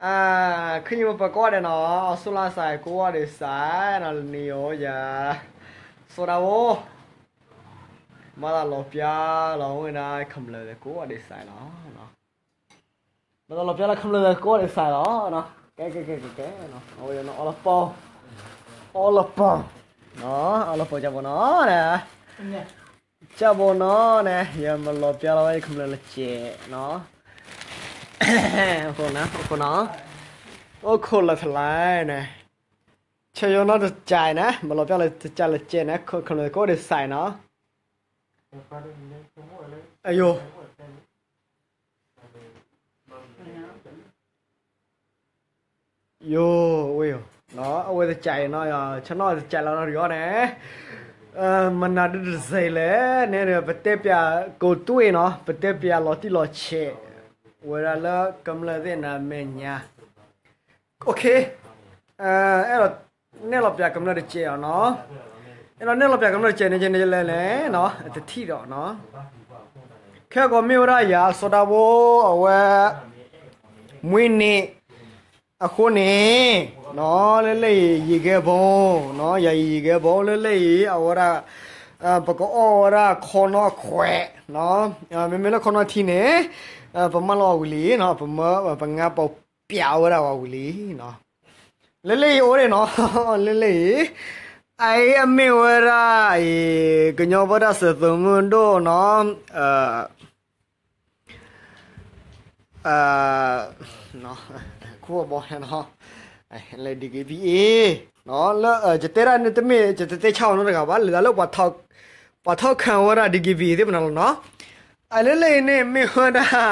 အ ခုၣ်ယံၣ်မပၢၤကိးဂၤဒဲးနီၤ, အီၣ်ဆူၣ်လါစဲးကိးဂၤဒဲးစဲးနီၤ, လၢနံၤယိယၤ စီၤဒၤဝိ မၤသးလီၤပျၢ်လီၤဝဲဒၣ် ကမျၢၢ်ကိးဂၤဒဲးစဲးလီၤ. မၤသးလီၤပျၢ်လၢကမျၢၢ်ကိးဂၤဒဲးစဲးလီၤ. ကဲ ကဲ ကဲ ကဲ ကဲ, အဝဲအီလပီ, အီလပီ, အီလပီကၢ်ဘိနီၤန့ၣ်, ကၢ်ဘိနီၤန့ၣ် ယမၤလီၤပျၢ်လီၤဝဲကမျၢၢ်လၢစဲးနီၤ. အိၣ်ခိးနီၤ, အိၣ်ခိးနီၤ, အိၣ်ခိးလၢဖဲလဲၣ်န့ၣ်, ဆၢယိနီၤတကးန့ၣ် မၤလီၤပျၢ်လၢတကးလၢစဲးန့ၣ် ကမျၢၢ်ကိးဂၤဒဲးစဲးနီၤ. အယိ ယိ ဝဲယိ, အဝဲတကးအံၤနီၤ, ဆၢနီၤတကးလီၤနီၤဒ်အံၤန့ၣ်, မနုၤဒ်တစဲးလဲၣ်န့ၣ် ပတဲပျးကိးတွံၢ်နီၤ, ပတဲပျးလီၤတံၢ်လီၤဆဲး ဝဲဒၣ်လၢကမျၢၢ်သ့ၣ်နၤမဲာ်ညါ, အဲၣ်ဒိးနဲၣ်လီၤပျးကမျၢၢ်တကဲးအီၤနီၤ. အဲၣ်ဒိးနဲၣ်လီၤပျးကမျၢၢ်တကဲးန့ၣ် ကဲန့ၣ်လဲၣ်လဲၣ်နီၤ, တထံၣ်ဒီးနီၤ. ခဲကီးမ့ၢ်ဝဲဒၣ်ယၤစီၤဒၤဝိ အဝဲ မွေးနေ့ အဃိန့ၣ် လၢလၢအံၤ ရေခဲဘုန်းနီၤ, ယၤအံၤ ရေခဲဘုန်း လၢလၢအံၤ အဝဲဒၣ် ပကအီၣ်ဝဲဒၣ်ခီနီၣ်ခွဲးနီၤ, မ့မ့ၢ်လၢခီနီၣ်ထံန့ၣ် ပမၢလီၤဝံၤလံနီၤ, ပမၢ ပငါပီပျးဝဲဒၣ်ဝံၤလံနီၤ. လၢလၢအံၤအိၣ်ဒံးနီၤ, လၢလၢအံၤ အအံၤအမ့ၢ်ဝဲဒၣ်အံၤ ကညီဖိတၢ်စၢၤသုးမုၢ်ဒိၣ်နီၤ, ခိၣ်ဘီနီၤ, လၢ DKBA လၢ ယတဲဒၣ်န့ၣ်တမ့ၢ် ယတတဲဆါအီၤနီတဂၤဘၣ်, လၢတၢ်လၢ ပှၤထီၣ်ခးဝဲဒၣ် DKBA သ့ၣ်မနုၤလီၤနီၤ. အလၢလၢအံၤန့ၣ်မ့ၢ်ဝဲဒၣ်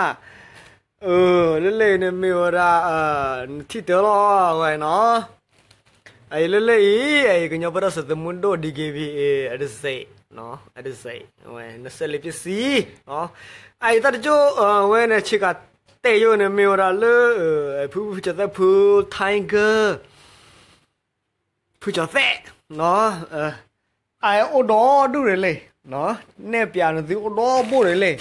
လၢလၢအံၤန့ၣ်မ့ၢ်ဝဲဒၣ် နထံၣ်တၢ်လီၤဝဲနီၤ. အအံၤလၢလၢအံၤ အအံၤကညီဖိတၢ်စၢၤသုးမုၢ်ဒိၣ် DKBA အတစဲး, အတစဲး, ဝဲ နစဲးလ့ပစံ အအံၤတၢ်တကၠိၢ် ဝဲန့ၣ် ဆ့ကၤတဲာ်ယိာ်န့ၣ် မ့ၢ်ဝဲဒၣ်လၢ ဖု ဖုကၠီၤသဲး ဖု Tiger ဖုကၠီၤသဲး အအိၣ်ဒီဒူၣ်ရ့ၣ်လံ, နဲၣ်ပျးနသုအိၣ်ဒီဘိၣ်ရ့ၣ်လံ,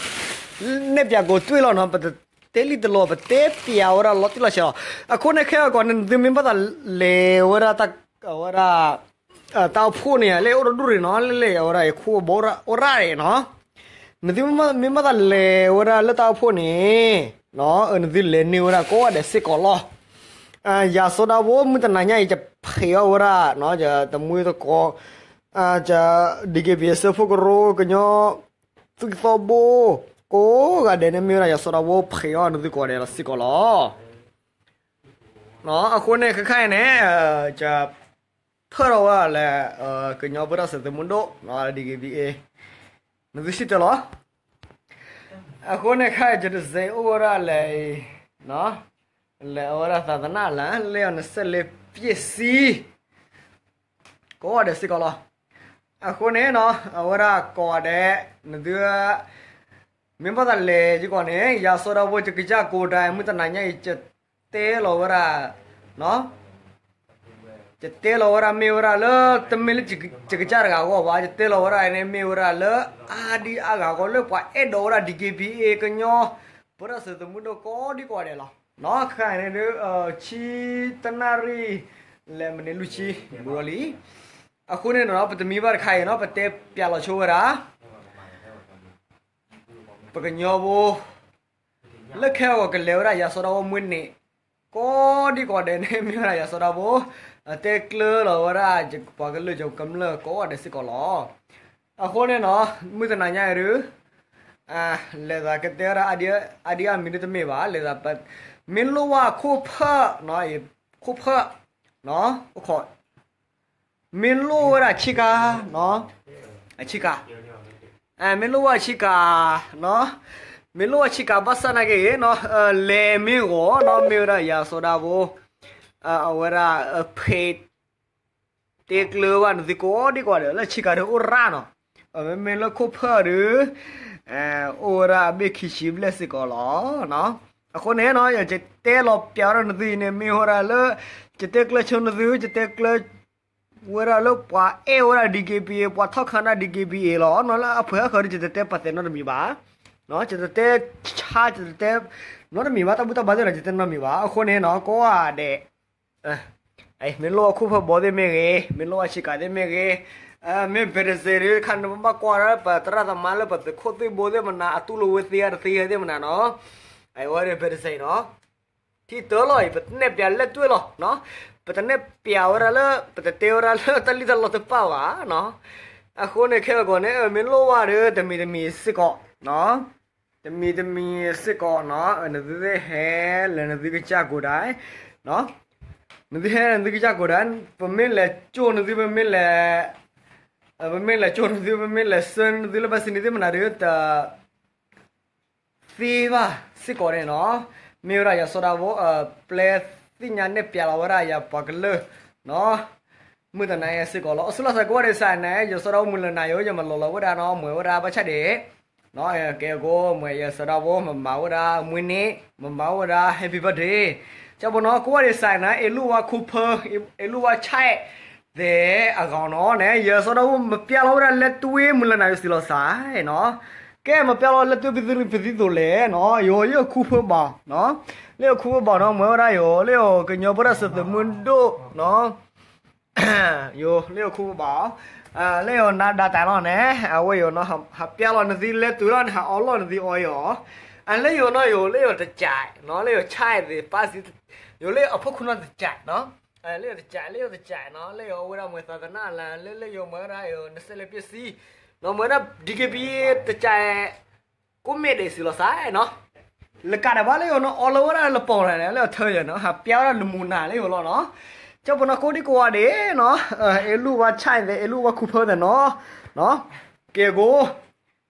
နဲၣ်ပျးကိးတွံၢ်လီၤနီၤ, ပတတဲလံတလီၤ ပတဲပျးဝဲဒၣ်လီၤတံၢ်လီၤဆဲးလီၤ. အဃိန့ၣ်ခဲအံၤကီးန့ၣ် နသုမ့ၢ်ဘၣ်သးလဲၤဝဲဒၣ် ဝဲဒၣ် တၢ်အိၣ်ဖှိၣ်န့ၣ် လၢအိၣ်ဒီဒူၣ်ရ့ၣ်နီၤ, လၢလၢအဝဲဒၣ်အခိၣ်ဘီအိၣ်ရၣ်န့ၣ်နီၤ, နသုမ့ၢ်ဘၣ်သးလဲၤဝဲဒၣ်လၢတၢ်အိၣ်ဖှိၣ်န့ၣ် နသုလဲၤန့ၢ်ဝဲဒၣ်ကိးဂၤဒဲးစ့ၢ်ကီးလီၤ. ယၤစီၤဒၤဝိ မုၢ်တနၤညါအံၤ ယဖံးအီၣ်ဝဲဒၣ် ယတမှံသကိး ယ DKBA အစၢဖှိၣ်ကရၢ ကညီ သုးကသီဘိ ကိးဂၤဒဲးန့ၣ် မ့ၢ်ဝဲဒၣ်ယၤစီၤဒၤဝိ ဖံးအီၣ်နသုကိးဂၤဒဲးလီၤစ့ၢ်ကီးလီၤ. အဃိန့ၣ်ခဲခါအံၤန့ၣ် ယ ဖၢၣ်ထီၣ်ဝဲဒၣ်လၢ ကညီဖိတၢ်စၢၤသုးမုၢ်ဒိၣ် DKBA နသုစံၣ်တဲၤလီၤ. အဃိန့ၣ်ခဲအံၤ ယတစဲးအိၣ်ဝဲဒၣ်လဲၤအံၤ လဲၤအဝဲဒၣ်သးသနၢ်လၢ လၢအီၤနစဲးလ့ပစံ ကိးဂၤဒဲးစ့ၢ်ကီးလီၤ. အဃိန့ၣ်နီၤ အဝဲဒၣ်ကိးဂၤဒဲး နသု မ့ၢ်ဘၣ်သးလဲၤယကီးန့ၣ် ယၤစီၤဒၤဝိ ယကစၢ်ကိးဒဲး မုၢ်တနၤညါအံၤ ယတဲလီၤဝဲဒၣ် ယတဲလီၤဝဲဒၣ်မ့ၢ်ဝဲဒၣ်လၢ တမ့ၢ်လၢယကစၢ်တဂၤအဂီၢ်ဘၣ်, ယတဲလီၤဝဲဒၣ်န့ၣ် မ့ၢ်ဝဲဒၣ်လၢ အါဒံအါဂၤအဂီၢ်လၢပှၤအဲၣ်ဒိးဝဲဒၣ် DKBA ကညီ ဖိတၢ်စၢၤသုးမုၢ်ဒိၣ်ကိးဒံကိးဂၤဒဲးလီၤ. ခဲအံၤန့ၣ်ဒုး ဆံတနၣ်ရံၣ် လၢမံးနံးလွံၢ်ဆံ ဘူးလီၤလံ. အဃိန့ၣ်နီၤ ပတမံဘၣ်တခါအံၤနီၤ ပတဲပျးလီၤဆိဝဲဒၣ် ပကညီဖိ လၢခဲအံၤကလဲၤဝဲဒၣ် ယၤစီၤဒၤဝိမွေးနေ့ ကိးဒံကိးဒဲးန့ၣ် မ့ၢ်ဝဲဒၣ်ယၤစီၤဒၤဝိ တဲကျၢၤလီၤဝဲဒၣ် ပှၤကလုာ်ကမျၢၢ်ကိးဂၤဒဲးစ့ၢ်ကီးလီၤ. အဃိန့ၣ်နီၤ မုၢ်တနၤညါအံၤဒုး လဲၤသးကတဲဝဲဒၣ် အါဒံအါမံၤဒုးတမ့ၢ်ဘၣ် လဲၤသး မ့ၢ်လိၣ်ဝဲခိၣ်ဖၢၣ် ခိၣ်ဖၢၣ် အိၣ်ခိး မ့ၢ်လိၣ်ဝဲဒၣ်ဆ့ကၤ ဆ့ကၤ မ့ၢ်လိၣ်ဝဲဆ့ကၤ မ့ၢ်လိၣ်ဝဲဆ့ကၤဘၣ်ဆၣ်နာ်က့ဂ့ၤ လဲၤမ့ၢ်ဂီၤနီၤ မ့ၢ်ဝဲဒၣ်ယၤစီၤဒၤဝိ အဝဲဒၣ် ဖံး တဲကျၢၤဘၣ်နသုကိးဒံကိးဒဲး လၢဆ့ကၤဒုးအိၣ်ရၣ်နီၤ, မ့မ့ၢ်လၢခိၣ်ဖၢၣ်ဒုး အိၣ်ဝဲဒၣ်အဘ့ၣ်ခံဆံဘျဲၣ်စ့ၢ်ကီးလီၤ. အဃိန့ၣ်နီၤ ယတဲလီၤပျးဝဲဒၣ်နသုအံၤန့ၣ် မ့ၢ်ဝဲဒၣ်လၢ ယတဲကျၢၤဆိနသု ယတဲကျၢၤ ဝဲဒၣ်လၢပှၤအဲၣ်ဝဲဒၣ် DKBA ပှၤထီၣ်ခးဒၣ် DKBA လီၤနီၤ လၢအပှဲၤဟီၣ်ဃီဒုး ယတတဲပာ်သဲးနီတမံၤဘၣ် ယတတဲဆါ ယတတဲ နီတမံၤဘၣ်, တၢ်ဘူၣ်တၢ်ဘါသ့ၣ်နီၤ ယတနီတမံၤဘၣ်. အဃိန့ၣ်နီၤ ကိးဂၤဒဲး မ့ၢ်လိၣ်အခိၣ်ဖၢဘီသ့ၣ်မ့ၢ်ဂ့ၤ, မ့ၢ်လိၣ်အဆ့ကၤသ့ၣ်မ့ၢ်ဂ့ၤ, မ့ၢ် ဘဲတစဲး တခါ နဘၣ်ကွၢ်ဒၣ်ပသရၣ်သမါလၢပသုးခိၣ်သုးဘိသ့ၣ်မနၤ အတူၢ်လိာ်ဝဲသ့ဧါတသ့ဧါသ့ၣ်မနၤနီၤ, အဝဲန့ၣ် ဘဲတစဲး နီၤ ထံတၢ်လီၤအံၤ ပနဲၣ်ပျးလဲၣ်တွဲၣ်လီၤ. ပတနဲၣ်ပျးဝဲဒၣ်လၢ ပတတဲဝဲဒၣ်လၢတၢ်လံၣ်တၢ်လီတပၣ်ဘၣ်နီၤ. အဃိန့ၣ် ခဲအံၤကီးန့ၣ် မ့ၢ်လိၣ်ဝဲဒီး တမံၤတမံၤစ့ၢ်ကီး တမံၤတမံၤစ့ၢ်ကီးနီၤ နသုဟဲလၢနသုကစၢ်ကိးဒၣ်, နသုဟဲလၢနသုကစၢ်ကိးဒၣ်, ပမ့ၢ်လဲၤကၠိနသု ပမ့ၢ်လဲၤ, ပမ့ၢ်လဲၤကၠိနသု ပမ့ၢ်လဲၤဆှၢနသုလၢဘၣ်စံနံၤသ့ၣ်မနၤဒီး တ သ့ဘၣ်စ့ၢ်ကီးန့ၣ်နီၤ, မ့ၢ်ဝဲဒၣ်ယၤစီၤဒၤဖိ ပျဲသ့ၣ်ညါနဲၣ်ပျးလီၤဝဲဒၣ်ယၤပှၤကလုာ်နီၤ, မုၢ်တနၤအံၤစ့ၢ်ကီးလီၤ. အဆူၣ်လီၤစဲးကိးဂၤဒဲးစးန့ၣ် ယၤစီၤဒၤဖိမုၢ်လၢနၤယိၤ ယမၤလီၤလီၤဝဲဒၣ်နီၤ မ့ၢ်ဝဲဒၣ်ဘၣ်ဆၣ်ဒဲး ကဲအကိး မ့ၢ်ယၤစီၤဒၤဖိ မမၤဝဲဒၣ်မွေးနေ့ မမၤဝဲဒၣ် happy birthday ကၠီဘိနီၤ ကိးဂၤဒဲးစးန့ၣ် အ့လူၣ်ဝါခူဖၢ အ့လူၣ်ဝါဆဲး သဲးအဂီၢ်နီၤန့ၣ် ယၤစီၤဒၤဖိမပျဲလီၤဝဲဒၣ်လဲၤတွ့မုၢ်လၢနၤယိၤစံးလီၤစးနီၤ, ကဲမပျဲလီၤလဲၤတွ့ပသံပသံသိးလဲၣ်နီၤ, ယိၤလၢယိၤခူဖၢဘၣ်နီၤ, လၢယိၤခူဖၢဘၣ်နီၤ မ့ၢ်ဝဲဒၣ်ယိၤ လၢယိၤကညီဖိတၢ်စၢၤသုးမုၢ်ဒိၣ်နီၤ ယိၤလၢယိၤခူဖၢဘၣ်, လၢယိၤနၤဒါတၢ်လီၤန့ၣ် အဝဲယိၤနီၤ ဟးပျဲလီၤနသံလဲၤတွ့လီၤန့ၣ် ဟးအီလီၤနသံအီယိၤ, လၢယိၤနီၤ ယိၤ လၢယိၤတကးနီၤ လၢယိၤဆဲးသ့ၣ်ပၢ်စံး, ယိၤလၢအဖိခိၣ်နၢ်တကးနီၤ, လၢယိၤတကး လၢယိၤတကးနီၤ လၢယိၤအဝဲဒၣ်မွဲသးသနၣ်လၢ လၢယိၤမွဲဝဲဒၣ်ယိၤ နစဲးလဲၤပျဲစံ နီၤ မ့ၢ်ဝဲဒၣ် DKBA တကး ကိးမ့ၢ်ဒဲးစံးလီၤစးနီၤ, လၢကးဒံးဘၣ်လၢယိၤနီၤ အီလီၤဝဲဒၣ်လၢပီၢ်န့ၣ် လၢအထၢယိၤနီၤ ဟးပျဲဝဲဒၣ်နမူနၤလၢယိၤလီၤနီၤ, ကၠီဘိနီၤ ကိးဒံကိးဂၤဒဲးနီၤ, အ့လူၣ်ဝါဆဲးသဲး အ့လူၣ်ဝါခူဖၢသဲးနီၤ, ကဲအကိး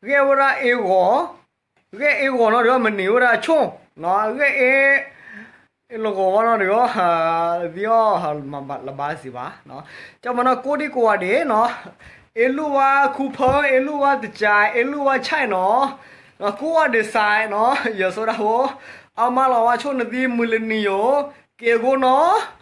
ဂဲၤဝဲဒၣ်အ့ဂီၤ, ဂဲၤအ့ဂီၤနီၤဒီး မနံၤဝဲဒၣ်ဆိၣ်နီၤ ဂဲၤအ့ လဂီၤဝဲနီၤဒီး သံအီၤ လၢဘၣ်စံးဘၣ်, ကၠီဘိနီၤ ကိးဒံကိးဂၤဒဲးနီၤ, အ့လူၣ်ဝါခူဖၢ အ့လူၣ်ဝါတကး အ့လူၣ်ဝါဆဲးနီၤ, ကိးဂၤဒဲးစးနီၤ ယၤစီၤဒၤဖိ အမါလီၤဝါဆိၣ်နသံမုၢ်လၢနံၤယိၤ, ကဲအကိးနီၤ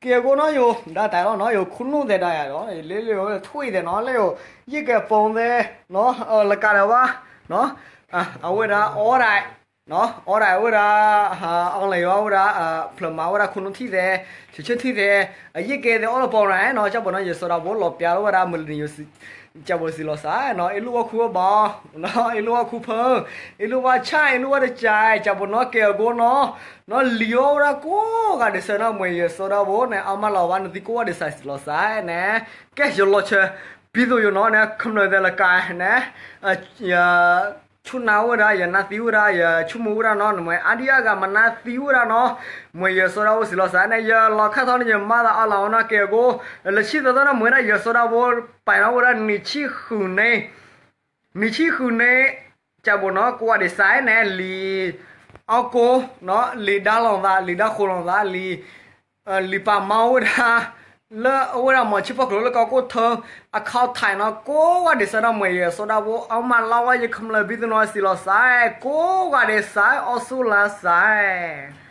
ကဲအကိးနီၤ ယိၤ ဒါတၢ်လီၤနီၤ ယိၤခူနူၣ်သဲးဒီးယၤဒီး လၢလၢယိၤထွံၣ်သဲးနီၤ လၢယိၤ ယံၣ်ကဲပိာ်သဲးနီၤ လၢကးဒံးဘၣ်နီၤ, အဝဲဒၣ်အီဒၣ်နီၤ အီဒၣ်ဝဲဒၣ် အီလၢယိၤဝဲဒၣ် ဖျၢၣ်မၤဝဲဒၣ်ခူနူၣ်ထံၣ်သဲး ဆံးဆၢထံၣ်သဲး အယံၣ်ကဲသဲးအီလၢပိာ်ရၣ်နီၤ ကၠီဘိနီၤ ယၤစီၤဒၤဖိလီၤပျးလီၤဝဲဒၣ် မုၢ်လၢနံၤယိၤ ကၠီဘိစံးလီၤစးနီၤ အ့လူၣ်ဝါခူဖၢဘၣ် အ့လူၣ်ဝါခူဖၢ အ့လူၣ်ဝါဆဲး အ့လူၣ်ဝါတကး ကၠီဘိနီၤ ကဲအကိးနီၤ နီၤလံၤအီဝဲဒၣ်ကိးဂၤဒဲးစးနီၤ မ့ၢ်ယၤစီၤဒၤဖိန့ၣ် အမါလီၤဝါနသံကိးဂၤဒဲးစးစံးလီၤစးန့ၣ် ကဲယလီၤဆၢ ပံသိးယိၤနီၤန့ၣ် ခမျၢၢ်သဲးလၢကးန့ၣ် ယ ဆူၣ်နၤဝဲဒၣ် ယနါသံဝဲဒၣ် ယဆိကမိၣ်ဝဲဒၣ်နီၤ နမ့ၢ်အါဒံအါဂၤမနါသံဝဲဒၣ်နီၤ မ့ၢ်ယၤစီၤဒၤဖိစံးလီၤစးန့ၣ် ယလီၤခါထီၣ်န့ၣ် ယမါသးအီလီၤဝဲနီၤ ကဲအကိး လၢဆံသီသီန့ၣ် မ့ၢ်ဝဲဒၣ်ယၤစီၤဒၤဖိ ပာ်ထီၣ်ဝဲဒၣ်နံၣ်ဆံဃုာ်န့ၣ် နံၣ်ဆံဃုာ်န့ၣ် ကၠီဘိနီၤ ကိးဂၤဒဲးစးန့ၣ် လံာ်အီကိးနီၤ လံာ်ဒါလီၤသး လံာ်ဒါဃိးလီၤသး လံာ် လံာ်ပာ်မၤဝဲဒၣ် လၢအဝဲဒၣ်မီၤဆံဖီၣ်ကျိၤလၢကီၢ်ခိၣ်ထၢ အခီၣ်ထံးနီၤ ကိးဂၤဒဲးစးနီၤ မ့ၢ်ယၤစီၤဒၤဖိ အမါလီၤဝါယခမျၢၢ်ပံသိးနီၤစံးလီၤစး ကိးဂၤဒဲးစး အီဆူၣ်လါစး